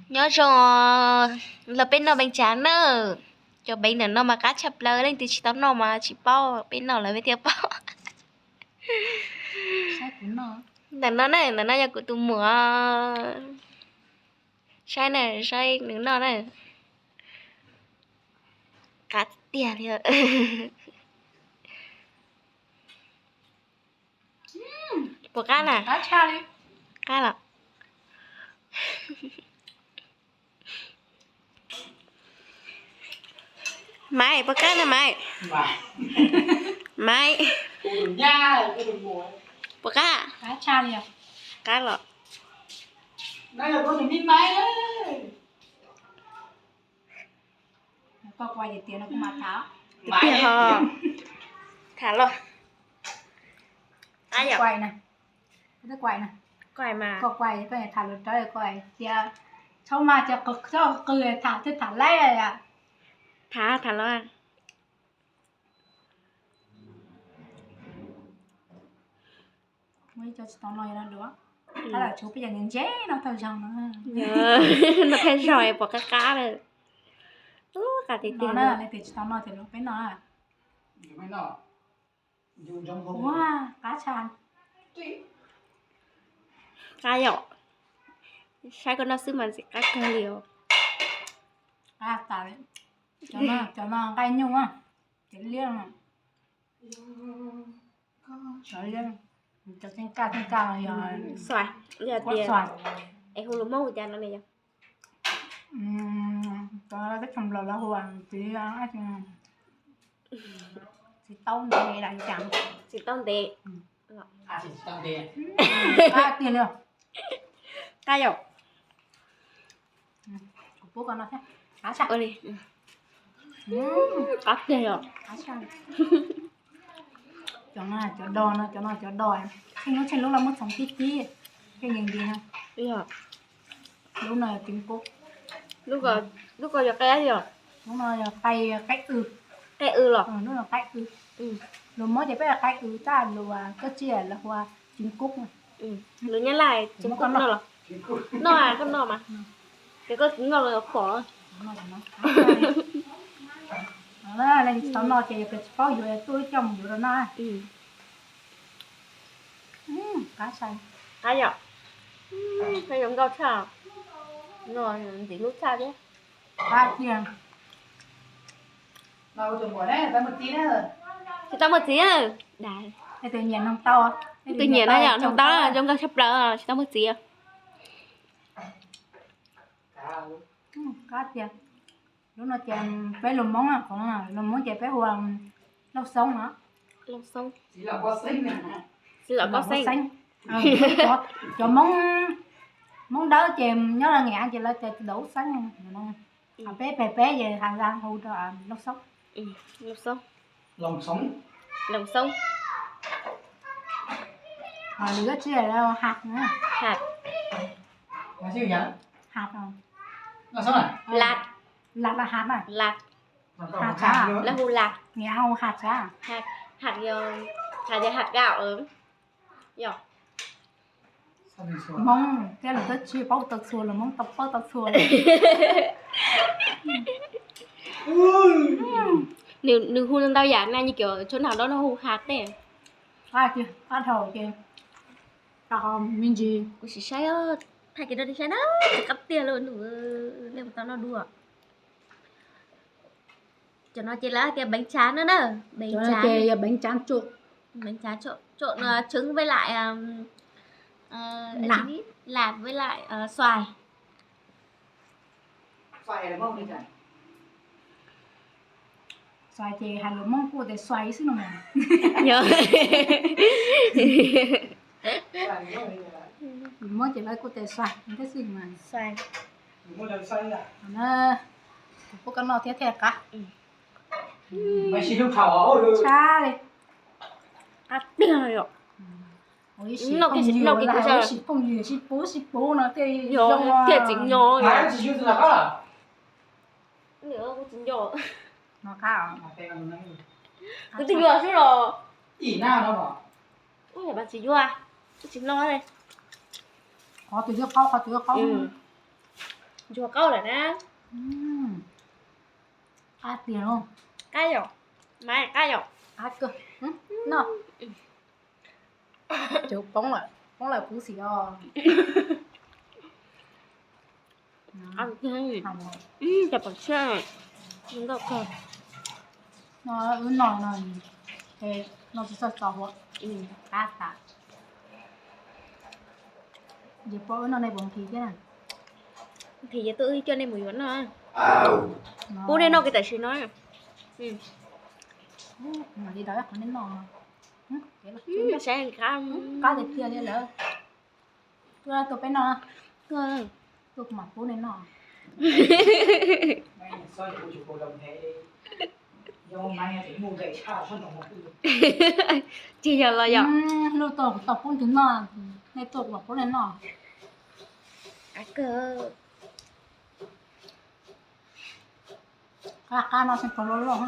Nyob zoo, los peb noj npeev tsav nawb. Cov npeev ntawm no mas qab tshaj plaws, leej twg tsis tau noj mas tsis paub, peb noj lawm peb thiaj paub. Ntawm no na, ntawm no yog kuv tus muam. Saib na, saib nws noj na. Qab tiag li. Puas qab na? Qab los? Maiv, puas qab na Maiv? Maiv, puas qab? Qab los? Tiag ho. Tham los. Koj kuais, koj kuais, koj tham lus rawv, koj hais tias txhob maj, txhob qw, tham thiaj tham laib. Tham, tham los. Muaj ib co tsis tau noj, yog no dua, tab lam tshuav peb cov ntse ntse no tau zoo no. No thiaj zoo, puas qab qab lawm. Qab tiag tiag. Leej twg tsis tau noj ces los peb noj. Ua, qab tshaj. Qab yom. Saib koj noj xwb mas ntxim qab kawg li os. Qab tas li. Cov no nqaij nyuj, cov liab, cov liab, cov tseem kaj tseem kaj yog xuas, yog tias, es hu lus Hmoob hu cas no ne yog? Cov teb chaws Nplog lawv hu txiv, txiv taub ntev los cas. Txiv taub ntev. Qab tiag li. Qab yom. Kuv pub koj no thiab. Qab tshaj. Qab tiag yom. Cov no cov do no, cov no cov do. Tsheej lub tsheej lub los muab txhoov tib tib, thiaj nkees nkees. Lub no yog ceev kub. Lub ko yog qaib yom? Lub no yog qaib, qaib w. Qaib w los? Lub no qaib w. Lus Hmoob ces peb qaib w, tab lus Koj Tsiaj lawv hu ceev kub. Lus Nyab Laj ceev kub no los? No, koj noj mas. Ces koj tsis noj los pom. Leej twg tsis tau noj ces yog tias tsis paub yuav tuaj wb coj mus yuav rau noj. Qab sai. Qab yom. Qab zoo nkauj tshaj. Noj ntxim hlub tshaj thiab. Qab tiag. Tsis tau muaj txiv na. Leej twg nyiam noog tau, leej twg nyiam no yom, noog tau zoo nkauj tshaj plaws, tsis tau muaj txiv. Qab tiag. Lub no ces peb lus Hmoob, lus Hmoob ces peb hu Lauj Xoob no. Lauj Xoob. Txiv Lauj Koob Xeeb. Cov Hmoob, Hmoob Dawb ces nyob Las Vegas ces lawv tias Dauv Xeeb. Peb pem peb ces has zas hu rau Lauj Xoob. Lauj Xoob. Lus Koj Tsiaj has, has, lat, lat los has na. Lat. Has tsa, lawv hu lat. Nyias hu has tsa. Has, has yog, has yog hạt gạo. Yog Hmoob thiab lus Koj Tsiaj paub tau txhua, lus Hmoob tau paub tau txhua. Nws hu ntau yam na, như kiểu chỗ nào đó nó hu hạt thế. Qab dhau ces me ntsis kuv sim saib, thaij kiag rau nej saib na, qab tiag li, nej puas tau noj dua. Cov no ces lawv hais tias bánh tráng no na. Bánh tráng, yog bánh tráng trộn. Bánh tráng trộn, trộn, ờ, trứng với lại, ờm, ờ, lạc. Lạc với lại, ờ, xoài. Xoài ces hais lus Hmoob kuj tias xoài xwb no mas. Lus Hmoob ces lawv kuj tias xoài thiab xwb mas. Xoài. Kuv pub koj noj thiab thiaj qab. Tshaj li. Qab tiag li os. Ib sim phooj ywg sib pub sib pub no thiaj zoo, thiaj tsis nyo. Kuv tsis nco. Kuv tsis yuav xwb los. Ua yam mas tsis yuav, tsis noj li. Qhov twg thiaj qaub, qhov twg qaub. Ntsuag qaub lawm na. Qab tiag. Qab yom, mas qab yom. Qab kawg. Noj. Cov poob lawm, poob lawm kuv xim os. Cov pom tshiab nkauj kawg. No wb noj no, no tsis txog txaus huam, qab tas. Ces pom wb noj nej puas nqhis thiab? Nqhis ces tuaj wb coj nej mus yuav noj. Pub nej noj kiag tam sim no. Mam li daus ib qho nej noj. Saib qab, qab tiag tiag li lawm. Tuaj, tuaj peb noj. Tuaj, tuaj kuv mam pub nej noj. Tsis yog los yom. Luj tuaj kuv tau pub nws noj, nej tuaj kuv mam pub nej noj. Qab kawg. Qab qab no xeeb pog loj loj.